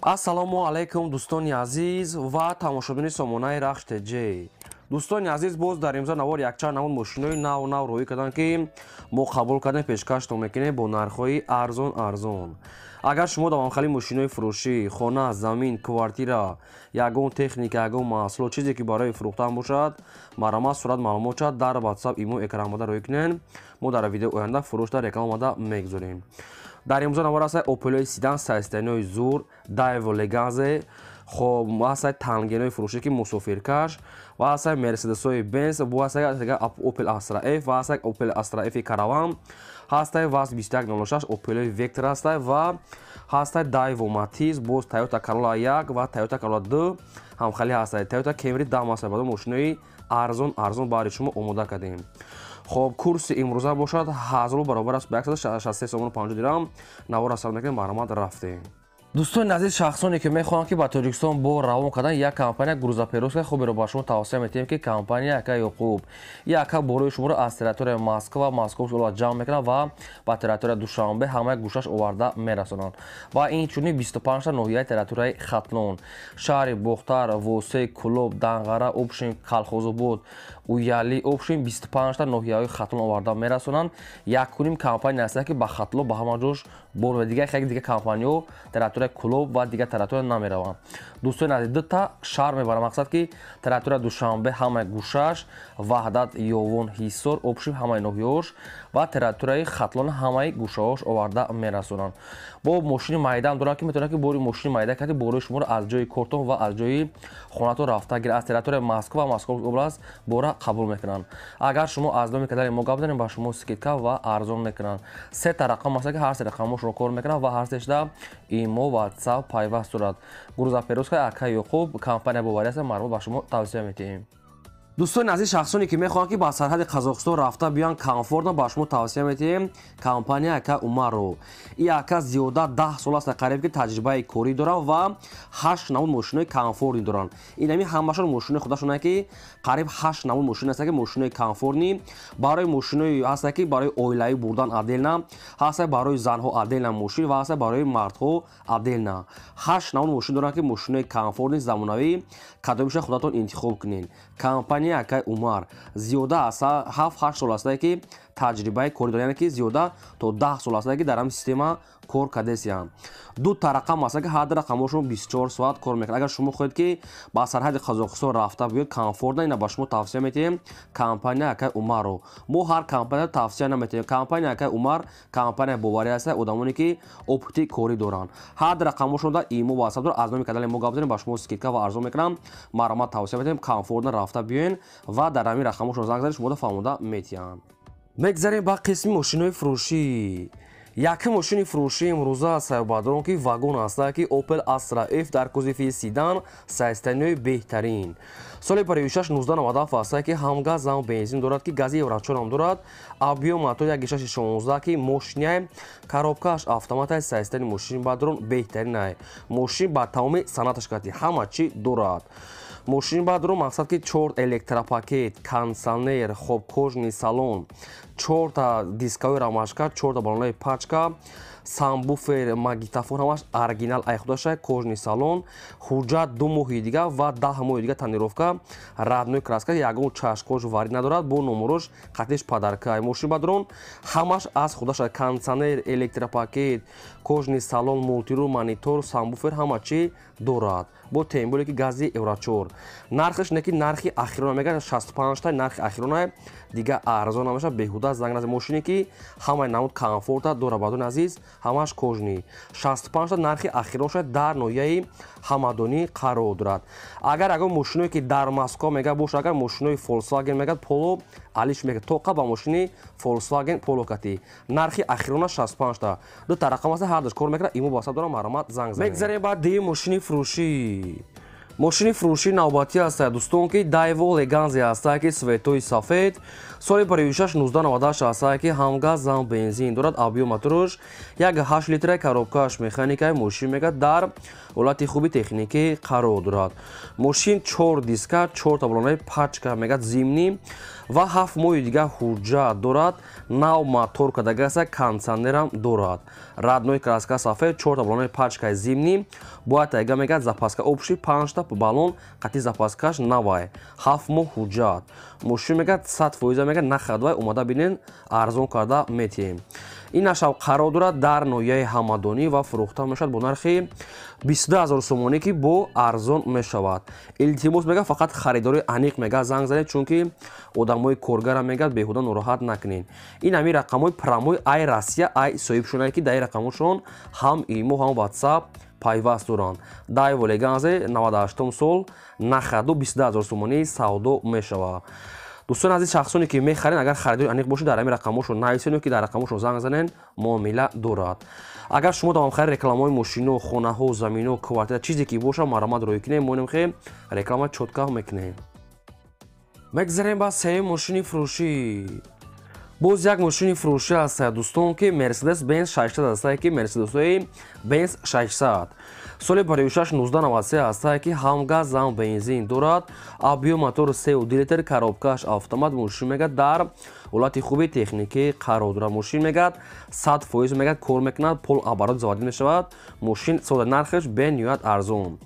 Ассалому алайкум, дӯстони азиз ва тамошобини сомонаи Рахш ТЖ. Дӯстони азиз, боз дар имзо навор якчанд намуд мошинои нав нав роҳӣ карданд, ки мо қабул кардем, пешкаштон мекунем бо нархҳои арзон арзон. Агар шумо давомхали мошинои фурӯшӣ, хона, замин, квартира, ягон техника, ягон маҳсулот, чизе ки барои фурӯхтан бошад, марҳамат, сурат, маълумот шад дар WhatsApp, имо экран омада роҳӣ кунед. Мо дар видеои оянда фурӯшда реклама омада мегузорем. Дар имзо навор ҳастад Опелои седан, состояниеи зур, Дайво Леганзе, хоб ҳастад тангенои фурӯшӣ, ки мусофиркаш, ва ҳастад Мерседесои Бенз, бо ҳастад Опел Астра Ф ва ҳастад Опел Астра Ф Караван, ҳастад ВАЗ 2106, Опелои Вектор ҳастад ва ҳастад Дайво Матиз, боз Тойота Corolla 1 ва Тойота Corolla 2 ҳамхали ҳастад, Тойота Camry 10 ҳастад. Баъд мошинои арзон арзон баҳри шумо омода кардем. Хоб, курси имрӯза бошад 1000 баробар аст ба 163 сомону 50 дирам. Навор сар мекунем, марҳамат, рафтем. Дӯстони азиз, шахсоне ки мехоҳанд, ки ба Тоҷикистон бор равон кардан, як компания грузоперевозка хуберо ба шумо тавсия метиҳем, ки компания ака Ёқуб. Яка борои шуморо аз территорияи Москва, Московский область ҷамъ мекунад ва ба территорияи Душанбе ҳамаи гӯшаш оварда мерасонанд. Ва инчунин 25 ноҳияи территорияи Хатлон, шаҳри Бохтар, Восе, Кулоб, Данғара, общем, Калхозобод, Уяли, общем, 25 ноҳияҳои Хатлон оварда мерасонанд. Якуним компания ҳастанд, ки ба Хатлон ба ҳама ҷош бор ва дигар хеле дигар компаниҳо территорияи Кулоб ва дигар территория намераванд. Дӯстони азиз, дута шаҳр мебарам, мақсад ки территорияи Душанбе ҳамаи гӯшаш, Ваҳдат, Ёвон, Ҳисор, общем, ҳамаи ноҳияҳош ва территорияи Хатлон ҳамаи гӯшаҳош оварда мерасонанд. Бо мошини майдаам дорам, ки метавонад, ки бори мошини майда карди, борои шуморо аз ҷои кортон ва аз ҷои хонатон рафта гирад. Аз территорияи Москва ва Московский область бора қабул мекунанд. Агар шумо аз номи канали мо гап занед, ба шумо скидка ва арзон мекунанд. Сета рақам аст, ки ҳар се рақамошро кор мекунанд ва ҳар сешда имо, WhatsApp пайваст дорад. Грузоперевозка ака Ёқуб компания боварӣ аст, марбут ба шумо тавсия метиҳем. Дӯстони азиз, шахсоне ки мехоҳанд, ки ба сарҳади Қазоқистон рафта биёянд комфортно, ба шумо тавсия метиҳем компания ака Умарро. И ака зиёда 10 сол аст қариб, ки таҷрибаи корӣ доранд ва ҳашт намуд мошинои комфортӣ доранд. Инами ҳамашон мошинои худашон, ки қариб ҳашт намуд мошин аст, ки мошинои комфортӣ барои мошинои ҳаста, ки барои оилавӣ бурдан отдельно ҳаста, барои занҳо отдельно мошин ва ҳаста барои мардҳо отдельно. Ҳашт намуд мошин доранд, ки мошинои комфортӣ, замонавӣ, кадомиша худатон интихоб кунед. Компания акай Умар зиёда аз 7-8 сол астае, ки таҷрибаи корӣ дорад, яъне ки зиёда то 10 сол астае, ки дар ҳамин система кор кардесиянд. Ду та рақам аст, ки ҳар ду рақамҳошон 24 соат кор мекунад. Агар шумо хоҳед, ки ба сарҳади Қазоқистон рафта биёед комфортно, ина ба шумо тавсия метиҳем компания акай Умарро. Мо ҳар компания тавсия наметиҳем. Компания акай Умар компания боварӣ аст, одамоне ки опыти корӣ доранд. Ҳар ду рақамҳошон дар имо, WhatsApp дорад. Аз номи канали мо гап занем, ба шумо скидка ва арзон мекунам. Марҳамат, тавсия метиҳем, комфортно рафта биёен ва дар ҳамин рақамҳошон занг занед, шуморо фаҳмода метиҳанд. Мегзарем ба қисми мошинои фурӯшӣ. Якум мошини фурӯшӣ имрӯза, сайёбадрон, ки вагон аста, ки Opel Astra F дар кузови седан, состояниеи беҳтарин, соли 56 1997 аста, ки ҳам газ, ҳам бензин дорад, ки гази Евро 4 ҳам дорад, объём мотор 1,6 16, ки мошиняй, коробкааш автоматай. Состояние мошини бадрон беҳтаринай. Мошин ба тамоми санъаташ кати ҳама чӣ дорад. Мошини баъдро мақсад ки чор электропакет, кондиционер, хоб, кожаный салон, чорта дисковой рамашка, чорта балонаи пачка, сабвуфер, магнитофон, ҳамаш оригинал ай худаша, кожаный салон. Ҳуҷҷат 2 моҳи дига ва 10 моҳи дига, тонировка, родной краска, ягон чашкош варид надорад, бо номерош қатиш подарка. Мошини бадрон ҳамаш аз худаша: кондиционер, электропакет, кожаный салон, мультируль, монитор, сабвуфер, ҳама чӣ дорад, бо тем более ки гази Евро 4. Нархаш не ки нархи ахирона мега, 65 та нархи ахирона, дига арзон намеша. Беҳуда занг наза. Мошине ки ҳамаи намуд комфорта дора, бадони азиз, ҳамаш кожаный, 65 та нархи ахироша, дар ноҳияи Ҳамадонӣ қарор дорад. Агар ягон мошиное ки дар Москва мега боша, агар мошинои Volkswagen мега, Поло алиш мега, тоқа ба мошини Volkswagen Поло кати нархи ахирона 65 та. Ду та рақам аст, ҳардаш кор мекунад, имо, WhatsApp дорам, марҳамат, занг занед. Мегзарем ба дуюм мошини фурӯшӣ. Мошини фурӯшии навбатӣ ҳастад, дӯстон, ки Дайво Леганзе ҳастад, ки цветои сафед, соли 56 1998 ҳастад, ки ҳам газ, ҳам бензин дорад, объём мотораш 1,8 литра, коробкааш механикаи, мошин мегӯяд дар ҳолати хуби техникӣ қарор дорад. Мошин 4 диска, 4 таблонаи пачка мегӯяд зимний ва 7 моҳи дигар ҳуҷҷат дорад, нав мотор кардага аст, кондитсионерам дорад. Родной краска сафед, 4 таблонаи пачкаи зимний, бояд тайга мегӯяд запаска общий 5 та баллон қати запаскаш навай, 7 моҳ ҳуҷҷат. Мошин мегӯяд 100% мегӯяд нахадвай, омада бинен, арзон карда метиҳем. Ин ашав қарор дорад дар ноҳияи Ҳамадонӣ ва фурӯхта мешавад бо нархи 22 000 сомонӣ, ки бо арзон мешавад. Илтимос мегӯяд, фақат харидори аниқ мегӯяд занг занед, чунки одамои коргара мегӯяд беҳуда нороҳат накунед. Ин ҳамин рақамҳои прямой ай Россия ай соҳибшонае, ки дар ин рақамҳошон ҳам имо, ҳам WhatsApp пайваст доранд. Дайво Леганзе 98 сол нахаду 22 000 сомонӣ савдо мешавад. Дӯстони азиз, шахсоне ки мехарен, агар харидори аниқ бошед, дар ҳамин рақамҳошон нависен, ки дар рақамҳошон занг занен, муомила дорад. Агар шумо давомхари рекламаҳои мошино, хонаҳо, замино, квартира, чизе ки боша, маромад рӯй кунем, мо хе реклама чётко мекунем. Мегзарем ба сеюм мошини фурӯшӣ. Боз як мошини фурӯшӣ ҳаст, дӯстон, ки Мерседес Бенз 600 ҳастае, ки Мерседесҳои Бенз 600 соли 56 1993 ҳастае, ки ҳам газ, ҳам бензин дорад, объём мотор 3,2 литр, коробкааш автомат, мошин мегӯяд дар ҳолати хуби техникӣ қарор дорад. Мошин мегӯяд 100% мегӯяд кор мекунад, полуоборот заводить мешавад. Мошин сода, нархаш бениҳоят арзон.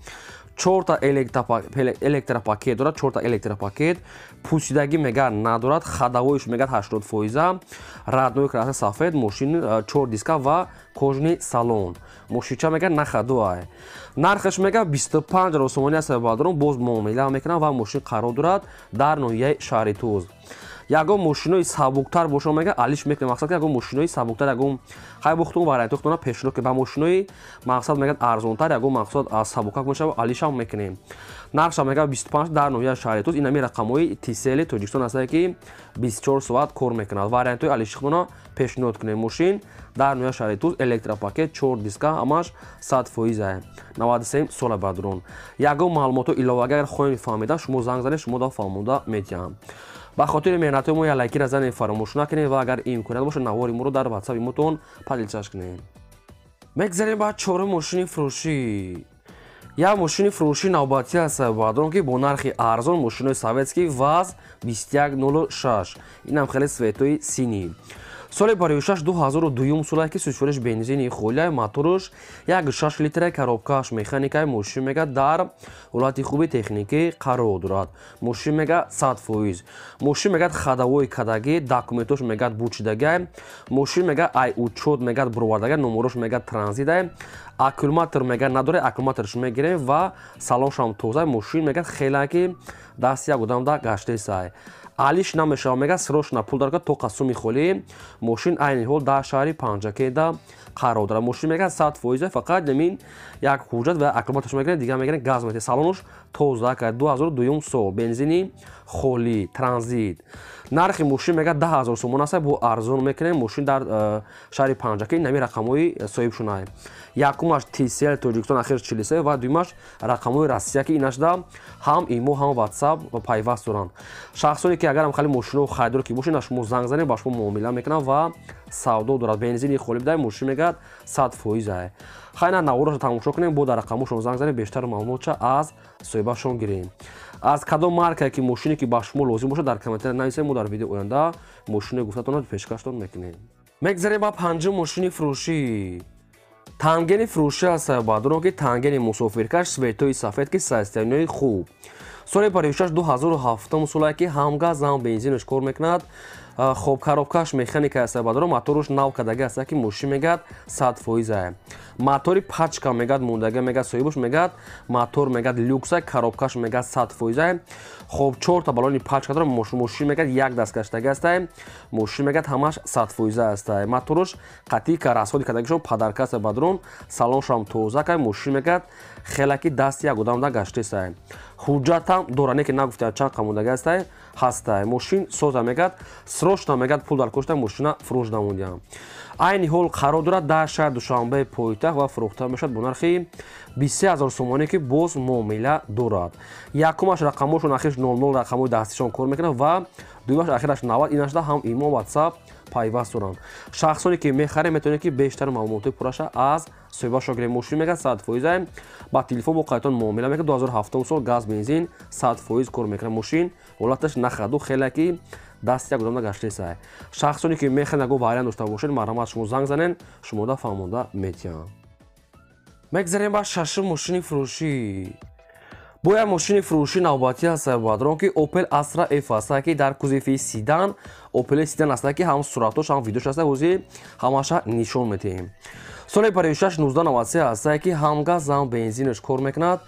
Чорта электропакет дорад, чорта электропакет, пусидагӣ мегӯяд надорад, ходовойш мегӯяд 80%, родной краска сафед, мошин чор диска ва кожаный салон. Мошинча мегӯяд нахадуай. Нархаш мегӯяд 25 000 сомонӣ аст, баъдрон боз муомила мекунад ва мошин қарор дорад дар ноҳияи шаҳри Туз. Ягон мошинои сабуктар боша, мега алиш мекунем, мақсад ягон мошинои сабуктар, ягон хай бухтун вариантҳои пешниҳод ки ба мошинои мақсад мегӯяд арзонтар, ягон мақсад сабукак мешава, алишам мекунем. Нархша мегӯяд 25 дар ноҳияи шаҳри Туз. Ин ҳамин рақамҳои Тисели Тоҷикистон ҳастае, ки 24 соат кор мекунад. Вариантҳои алишихтона пешниҳод кунем. Мошин дар ноҳияи шаҳри Туз, электропакет, чор диска, ҳамаш 100%, 93 сола бадрон. Ягон маълумотҳо иловагӣ агар хоҳем фаҳмида, шумо занг занед, шумо да фаҳмонда метиҳам. Ба хотири меҳнатҳои мо як лайкира занед, фаромӯш накунед ва агар имконият бошад, навори моро дар ватсапи мотон поделиться кунед. Мегзарем ба чорум мошини фурӯшӣ. Як мошини фурӯшии навбатӣ аст, баъдрон, ки бо нархи арзон мошинои советский ВАЗ 2106, инам хеле цветои синий, соли 56 2002 солае, ки сӯзишвориш бензини холия, моторш 1,6 литра, коробкааш механикаи, мошин мега дар ҳолати хуби техникӣ қарор дорад. Мошин мега 100%. Мошин мегӯяд ходовой кадагӣ, документош мегӯяд бучидагай, мошин мега ай учёт мегӯяд буровардагай, номерош мегӯяд транзитай, аккумулятор мегӯяд надорад, аккумуляторш мегирем ва салоншам тоза. Мошин мегӯяд хеле ки дасти як одамда гаштесай, алиш намешава, мегӯяд срочно пул дарка то қасуми холӣ. Мошин айни ҳол дар шаҳри Панҷакеда қарор дорад. Мошин мегӯяд 100%, фақат замин як ҳуҷҷат ва аккумуляторш мегирем, дигар мегирем, газ метиҳем. Салонош тоза кард, 2002 сол, бензини холӣ, транзит. Нархи мошин мегӯяд 10 000 сомон аст, бо арзон мекунем. Мошин дар шаҳри Панҷаке. Ин ҳамин рақамҳои соҳибшунай: якумаш Тисел Тоҷикистон, ахир 43, ва дуюмаш рақамҳои Россия, ки инашда ҳам имо, ҳам ватсап пайваст доранд. Шахсоне ки агарам хеле мошино харидор ки бошед, шумо занг занед, ба шумо муомила мекунам ва савдо дорад. Бензини холӣ бидай, мошин мегӯяд 100%. Хайна наворашро тамошо кунем, бо дар рақамҳошон занг занед, бештар маълумотша аз соҳибашон гирем. Аз кадом маркае ки мошине ки ба шумо лозим бошад, дар комментария нависед, мо дар видео оянда мошинои гуфтатонро пешкаштон мекунем. Мегзарем ба панҷум мошини фурӯшӣ. Тангени фурӯшӣ аст, баъдоно, ки тангени мусофиркаш, цветои сафед, ки состояниеи хуб, соли 56 2007 солае, ки ҳам газ, ҳам бензинаш кор мекунад. Хоб, коробкааш механика аст, баъдоро моторуш нав кардагӣ аст, ки мошин мегӯяд 100%. Мотори пачка мегӯяд мондага, мегӯяд соҳибаш мегӯяд мотор мегӯяд люкса, коробкаш мегӯяд 100%. Хоб, чорта баллони пачка дорад. Мошин мегӯяд як даст гаштагӣ аст. Мошин мегӯяд ҳамаш 100% аст. Моторуш қатъи расходи кардагишон подарка аст, бадрон салоншам тоза кай. Мошин мегӯяд хеле ки дасти як одамда гаштеса. Ҳуҷҷатам дора, не ки нагуфта чанд қамондага ҳастай, ҳастай. Мошин соза мегад, срочно мегад пул дар кошта мошина фурӯш намудиям. Айни ҳол қарор дорад дар шаҳри Душанбе пойтахт ва фурӯхта мешавад бо нархи 23000 сомонӣ, ки боз муомила дорад. Якумаш рақамошон ахираш 00 рақамҳои дастишон кор мекунад ва дуюмаш ахираш 90 инашда ҳам имо WhatsApp пайваст доранд. Шахсоне ки мехаред метавонед ки бештар маълумотҳои пурраша аз соҳибашон гиред. Мошин мегад 100% ба телефон бо қайтон муомила мекунад. 2007 сол газ бензин 100% кор мекунад. Мошин ҳолаташ нахаду хеле ки даст як одамда гаштесай. Шахсоне ки мехаред ягон вариант дошта бошед, марҳамат шумо занг занед, шумода фаҳмонда метиҳам. Мегзарем ба шашум мошини фурӯшӣ. Бо як мошини фурӯшӣ навбатӣ аст бадрон, ки Opel Astra F аст, ки дар кузови седан, Opel седан аст, ки ҳам суратош ҳам видеош аст, ҳозир ҳамаша нишон метиҳем. Соли 56 1993 аст, ки ҳам газ ҳам бензинаш кор мекунад.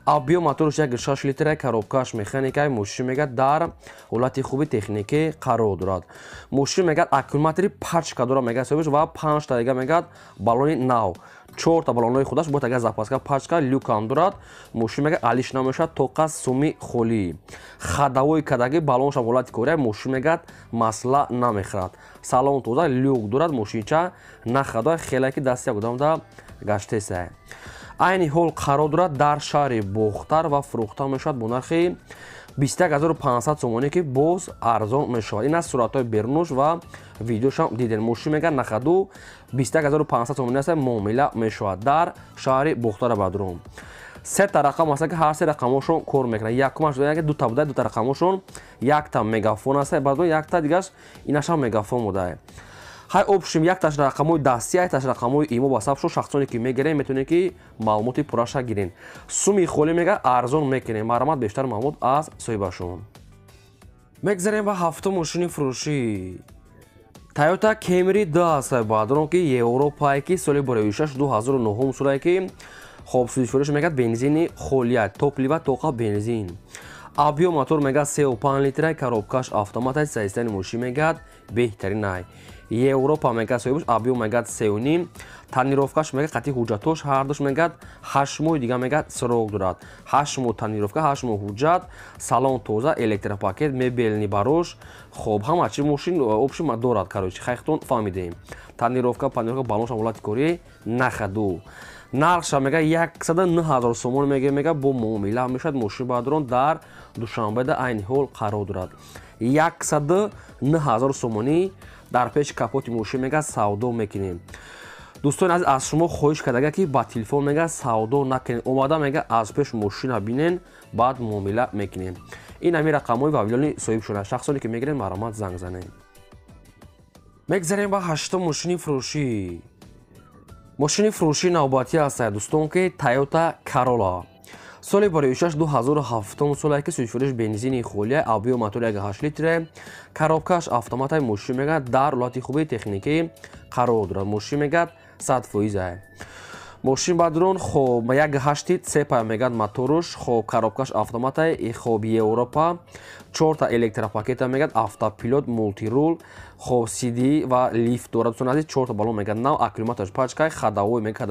Объём мотораш 1.6 литра, коробкаш механикаи, мошин мегад дар ҳолати хуби техникӣ қарор дорад. Мошин мегад аккумулятори пачка дорад, мегад соҳибаш ва 5 та дига мегад баллони нав. 4 та баллонҳои худаш бо тага запаска пачка люкам дорад. Мошин мегад алиш намешавад, тоқа суми холӣ. Ходовой кадаги баллонша ҳолати кория, мошин мегад масла намехӯрад. Салон тоза, люк дорад, мошинча нахадоя, хеле ки даст як одамда гаштесай. Айни ҳол қарор дорад дар шаҳри Бохтар ва фурӯхта мешавад бо нархи 21500 сомонӣ, ки боз арзон мешавад. Ин аз суратҳои берунуш ва видеошам дидем. Мошин мегад нахаду 21500 сомонӣ аст, муомила мешавад дар шаҳри Бохтар бадрум. Се та рақам аст, ки ҳар се рақамошон кор мекунад. Якумаш дута буда, дута рақамошон якта мегафон аст, баъд якта дигаш инашам мегафон буда. Ҳай общем якташ рақамҳои дастӣ, якташ рақамҳои имо ба саб шуд. Шахсоне ки мегирен метавонед ки маълумоти пурраша гирен. Суми холӣ мега арзон мекунем. Марҳамат бештар маълумот аз соҳибашон. Мегзарем ба ҳафтум мошини фурӯшӣ. Toyota Camry 2 аст бадрон, ки Европае, ки соли 2006 2009 солае, ки хоб сӯзишвориш мегад бензини холия, топлива тоқа бензин. Объём мотор мегад 3.5 литра, коробкаш автомат аст, состояни мошин мегад беҳтарин ай. Европа мегад соҳибаш, объём мегад 3.5, тонировкаш мегад қатъи ҳуҷҷатош ҳардуш мегад 8 моҳи дига мегад срок дорад. 8 моҳ тонировка, 8 моҳ ҳуҷҷат, салон тоза, электропакет, мебелни барош, хоб ҳама чи мошин общем дорад, короче, хайхтон фаҳмидем. Тонировка, панировка, баллонш ҳолати корӣ нахаду. Нархша мега 109 000 сомон мега бо муомила мешавад. Мошин бадрон дар Душанбеда айни ҳол қарор дорад. 109 000 сомонӣ дар пеши капоти мошин мега савдо мекунем. Дӯстони азиз, аз шумо хоҳиш кардага ки ба телефон мега савдо накунед. Омада мега аз пеш мошина бинен, баъд муомила мекунем. Ин ҳамин рақамҳои вавилони соҳиб шуда. Шахсоне ки мегирен марҳамат занг занед. Мегзарем ба ҳаштум мошини фурӯшӣ. Мошини фурӯшии навбатӣ аст дӯстон, ки Toyota Corolla. Соли 2006 2007 соле, ки сӯзишвориш бензини холия, объём мотор 1.8 литре, коробкаш автоматай, мошин мегад дар ҳолати хуби техникӣ қарор дорад. Мошин мегад 100%. Мошин бадрон хоб 1.8 цепа мегад моторуш, хоб коробкаш автоматай, хоб Европа, 4 та электропакета мегад, автопилот, мултирул, хоб CD ва лифт дорад. Дӯстони азиз, 4 та баллон мегад нав, аккумулятораш пачкай, ходовой мегад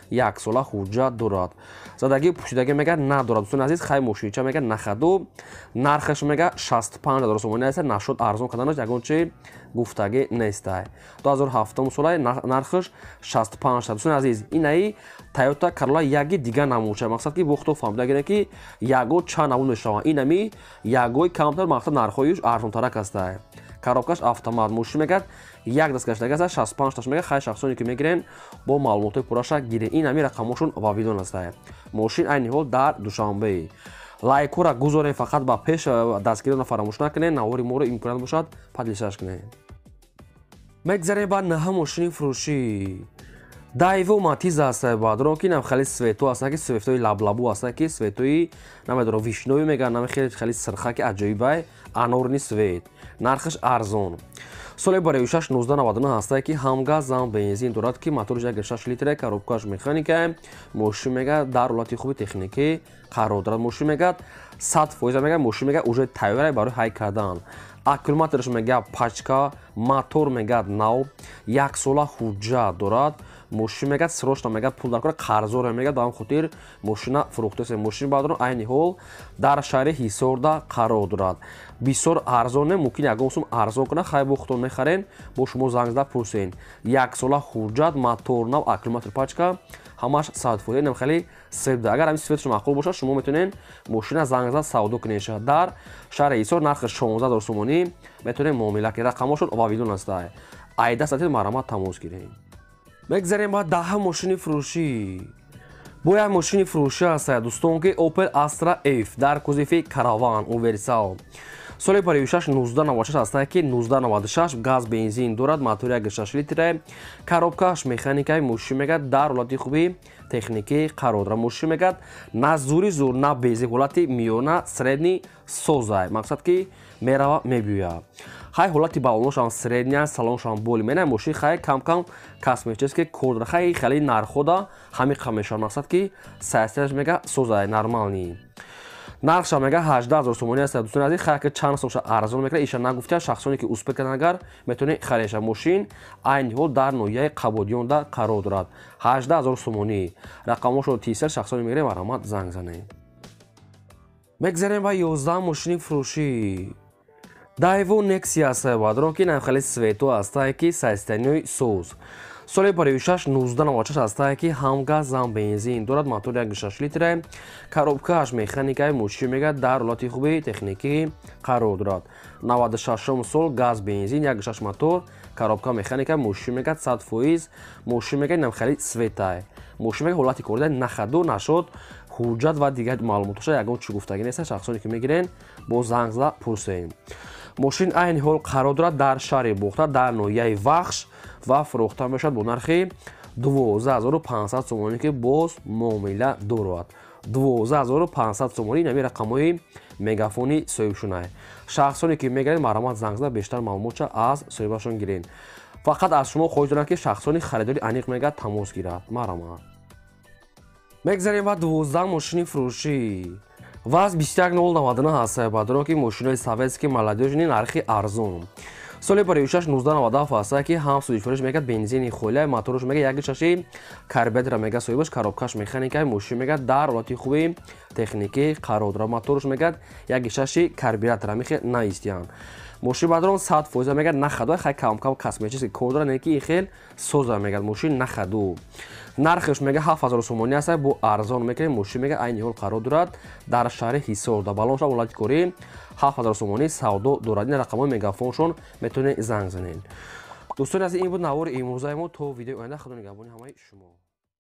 як сола ҳуҷҷат дорад. Задагӣ пӯшидагӣ мегад надорад. Дӯстони азиз, хай мошинча мегад нахаду, нархаш мегад 65 000 сомонӣ аст, нашуд арзон карданаш ягон чи гуфтагӣ нестай. 2007 солаи нархаш 65. Дӯстони азиз, инаи Toyota Corolla яги дига намудша. Мақсад ки бохто фаҳмида гиред ки яго чанд намуд мешаванд. Инами ягои камтар, мақсад нархҳоюш арзонтарак ҳастай. Коробкаш автомат, мошин мегад як даст гаштага аст, 65 таш мегад. Хай шахсоне ки мегирен бо маълумотҳои пурраша гирен. Ин ҳамин рақамҳошон вавилон ҳастай. Мошин айни ҳол дар Душанбе. Лайкҳоро гузорем фақат ба пеш, дастгириро фаромӯш накунед, навори моро имконият бошад поделишаш кунед. Мегзарем ба наҳум мошини фурӯшӣ. Дайво Матиз аст бадрон, ки нам хеле свето аст, ки светои лаблабу аст, ки светои намедонам вишнои меган, нам хеле хеле сирха, ки аҷоибай анорни свет. Нархаш арзон. Соли 2006 1999 аст, ки ҳам газ ҳам бензин дорад, ки мотораш 1.6 литра, коробкаш механика, мошин мега дар ҳолати хуби техникӣ қарор дорад. Мошин мегад 100% мега, мошин мега уже тайёр барои ҳай кардан. Аккумулятораш мега пачка, мотор мегад нав, як сола ҳуҷҷат дорад. Мошин мегад срочно мегад пул дар кора, қарзор мегад, ба ҳам хотир мошина фурӯхтасе. Мошин баъдро айни ҳол дар шаҳри Ҳисорда қарор дорад. Бисёр арзон не, мумкин ягон сум арзон кунад, хай бо худтон мехарен, бо шумо занг зада пурсен. Як сола ҳуҷҷат, мотор нав, аккумулятор пачка, ҳамаш 100%, инам хеле себда. Агар ҳамин светшон маъқул бошад, шумо метавонед мошина занг зада савдо кунед. Дар шаҳри Ҳисор нархи 16 000 сомонӣ метавонед муомила кунед. Рақамошон Вавилон аст. Айда сатид марҳамат тамос гиред. Мегзарем ба 10 мошини фурӯшӣ. Бо як мошини фурӯшӣ аст, дӯстон, ки Opel Astra F дар кузови Караван универсал. Соли 56 1996 аст, ки 1996 газ бензин дорад, мотори 1.6 литра, коробкаш механикаи. Мошин мегад дар ҳолати хуби техникӣ қарор дорад. Мошин мегад на зури зур, на бези, ҳолати миёна, средний созай. Мақсад ки мерава мебиёяд. Хай ҳолати балоношам средняя, салоншам боли. Мена мошин хай кам-кам косметический кор дорад. Хай хеле нархода ҳамиқа мешавад. Мақсад ки сайсияш мега созай, нормальный. Нархша мега 18 000 сомонӣ аст, дӯстони азиз. Хайр ки чанд сомша арзон мекунад, иша нагуфтия. Шахсоне ки успеть карданд, агар метавонед хареша. Мошин айни ҳол дар ноҳияи Қабодиёнда қарор дорад. 18 000 сомонӣ. Рақамошро тисел, шахсоне мегирем, марҳамат занг занед. Мегзарем ба 11 мошини фурӯшӣ. Дайву Нексия аст, баъдро ки нам хеле цвету астае, ки состояниеи соз. Соли 56 1996 астае, ки ҳам газ, ҳам бензин дорад, мотори 1.6 литра, коробкааш механикаи. Мошин мегад дар ҳолати хуби техникӣ қарор дорад. 96 сол, газ бензин, 1.6 мотор, коробка механика. Мошин мегад 100%. Мошин мегад нам хеле цветай. Мошин мегад ҳолати корида нахаду нашуд. Ҳуҷҷат ва дигар маълумотоша ягон чӣ гуфтагӣ нест. Шахсоне ки мегирен, бо занг зада пурсем. Мошин айни ҳол қарор дорад дар шаҳри Бохта, дар ноҳияи Вахш ва фурӯхта мешавад бо нархи 12 500 сомонӣ, ки боз муомила дорад. 12 500 сомонӣ. Нами рақамҳои мегафони соҳибшунай. Шахсоне ки мегиред, марҳамат занг зада бештар маълумотша аз соҳибашон гирен. Фақат аз шумо хоҳиш дорам, ки шахсони харидори аниқ мегад тамос гирад. Марҳамат. Мегзарем ба 12 мошини фурӯшӣ. ВАЗ 21099 ҳаст, баъдро ки мошинои советский, молодёжный, нархи арзон. Соли 56 1997 ҳаст, ки ҳам сӯзишвориш мегад бензини холия, моторш мега 1.6 карбюратора мега соҳибаш, коробкаш механикаи. Мошин мегад дар ҳолати хуби техникӣ қарор дорад. Моторш мегад 1.6 карбюратора мехе наистиянд. Мошин баъдрон 100% мегад нахаду, хай кам-кам косметический кор дорад, не ки хел соза мегад мошин нахаду. Нархаш мега 7000 сомонӣ аст, бо арзон мекунем. Мошин мега айни ҳол қарор дорад дар шаҳри Ҳисор, дар балонша ҳолати корӣ 7000 сомонӣ савдо дорад. Ин рақамҳои мегафоншон, метавонед занг занед. Дӯстони азиз, ин буд навори имрӯзаи мо. То видеои оянда, худо нигаҳбони ҳамаи шумо.